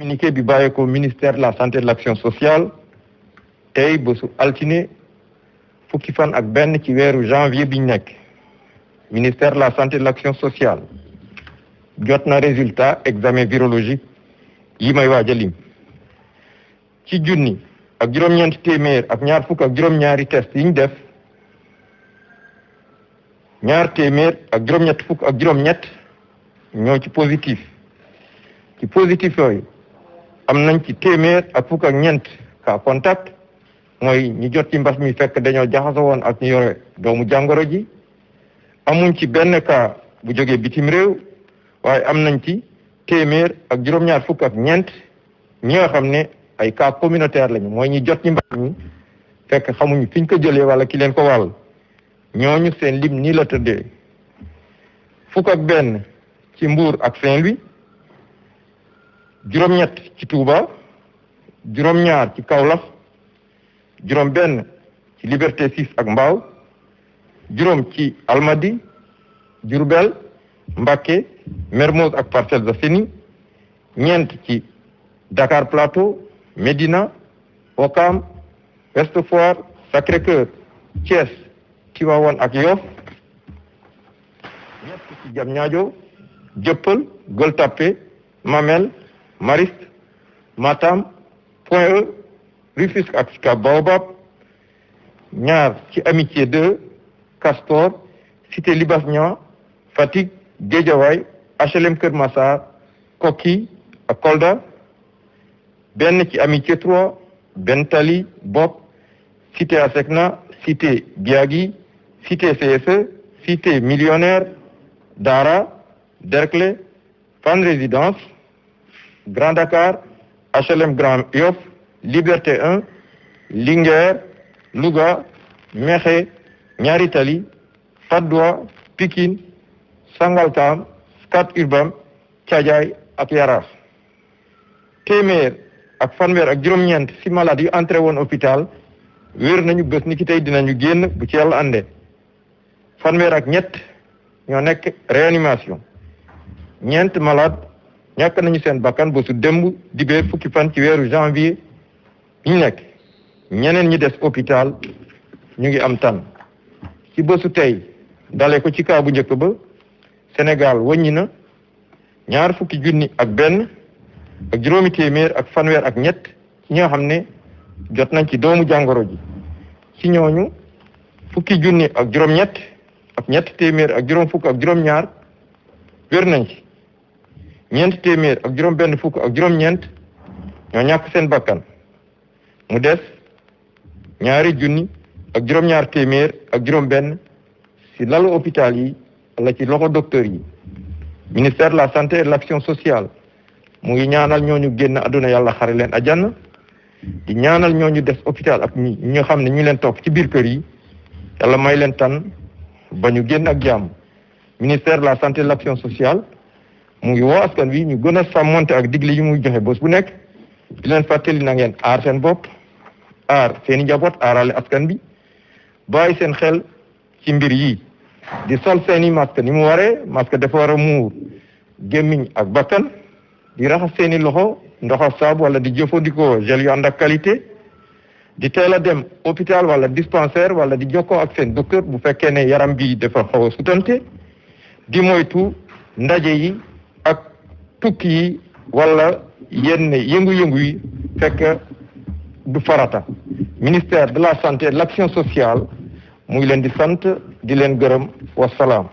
communiqué bi bàyyeekoo ministère de la santé et de l'action sociale tey bésu altine fukki fan ak benn ci weeru janvier biñ nekk ministère de la santé et de l'action sociale jot na résultat examen virologique yi may waaj a lim ci junni ak juróom-ñeenti téeméer ak ñaar fukk ak juróom-ñaari test yi ñu def ñaar téeméer ak juróom-ñett fukk ak juróom-ñett ñoo ci positif yooyu am nañ ci téeméer ak fukk ak ñeent cas contact mooy ñi jot ci mbas mi fekk dañoo jaxasoo woon ak ñu yore doomu jàngoro ji amuñ ci benn cas bu jógee bitim réew waaye am nañ ci téeméer ak juróom-ñaar fukk ak ñeent ñi nga xam ne ay cas communautaire lañu mooy ñi jot ci mbas mi fekk xamuñu fiñ ko jëlee wala ki leen ko wàll ñooñu seen lim nii la tëddee fukk ak benn ci Mbour ak Saint-Louis juróom-ñett ci Touba juróom-ñaar ci Kaolack juróom-benn ci Liberté 6 ak Mbao juróom ci Almadi Diourbel Mbacké Mermoz ak Parcelles Assainies ñeent ci Dakar Plateau Médina Ouakam Ouest Foire Sacré-Cœur Thiès Tivaouane ak Yoff ñett ci Diamniadio Dieuppeul Gueule Tapée Mamel Mariste Matam Point E Rufisque ak Sicap Baobab ñaar ci Amitié 2 Castor Cité Libasse Niang Fatick Guédiawaye HLM Keur Massar Koki ak Kolda benn ci Amitié 3 Bentali Bopp Cité Asecna Cité Biagui Cité CSE Cité Millionnaire Dara Derklé Fann Résidence Grand Dakar HLM Grand Yoff Liberté 1 Linguère Louga Mékhé Ñaari Tali Patte d'Oie Pikine Sangalkam Scat Urbam Thiadiaye ak Yaraax téeméer ak fanweer ak juróom-ñeent ci malade yu entré woon hôpital wér nañu bés ni ki tey dinañu génn bu ci yàlla àndee fanweer ak ñett ñoo nekk réanimation ñeent malade ñàkk nañu seen bakkan bésu démb dibéer fukki fan ci weeru janvier ñu nekk ñeneen ñi des hôpital ñu ngi am tan ci bésu tey dale ko ci kaa bu njëkk ba Sénégal wàññi na ñaar fukki junni ak benn ak juróomi téeméer ak fanweer ak ñett ci ñoo xam ne jot nañ ci doomu jàngoro ji ci ñooñu fukki junni ak juróom-ñett ak ñett téeméer ak juróom fukk ak juróom-ñaar wér nañ ci ñeent téeméer ak juróom benn fukk ak juróom-ñeent ñoo ñàkk seen bakkan mu des ñaari junni ak juróom-ñaar téeméer ak juróom benn ci lalu hôpital yi wala ci loxo docteur yi ministère de la santé et de l'action sociale mu ngi ñaanal ñooñu génn àdduna yàlla xare leen àjjana di ñaanal ñooñu des hôpital ak ñi nga xam ne ñu leen topp ci biir kër yi yàlla may leen tan ba ñu génn ak jàmm ministère de la santé et de l'action sociale mu ngi woo askan wi ñu gën a sàmmonte ak digle yi muy joxe bés bu nekk di leen fàttali na ngeen aar seen bopp aar seeni njaboot aarale askan bi bàyyi seen xel ci mbir yi di sol seeni masque ni mu waree masque dafa war a muur gémmiñ ak bakkan di raxas seeni loxo ndox ak saabu wala di jëfandikoo gel yu ànd ak qualité di teel a dem hôpital wala dispensaire wala di jokkoo ak seen docteur bu fekkee ne yaram bi dafa xaw a sutante di moytu ndaje yi ak tukki yi wala yenn yëngu-yëngu yi fekk du farata ministère de la santé et de l'action sociale mu ngi leen di sant di leen gërëm wasalaam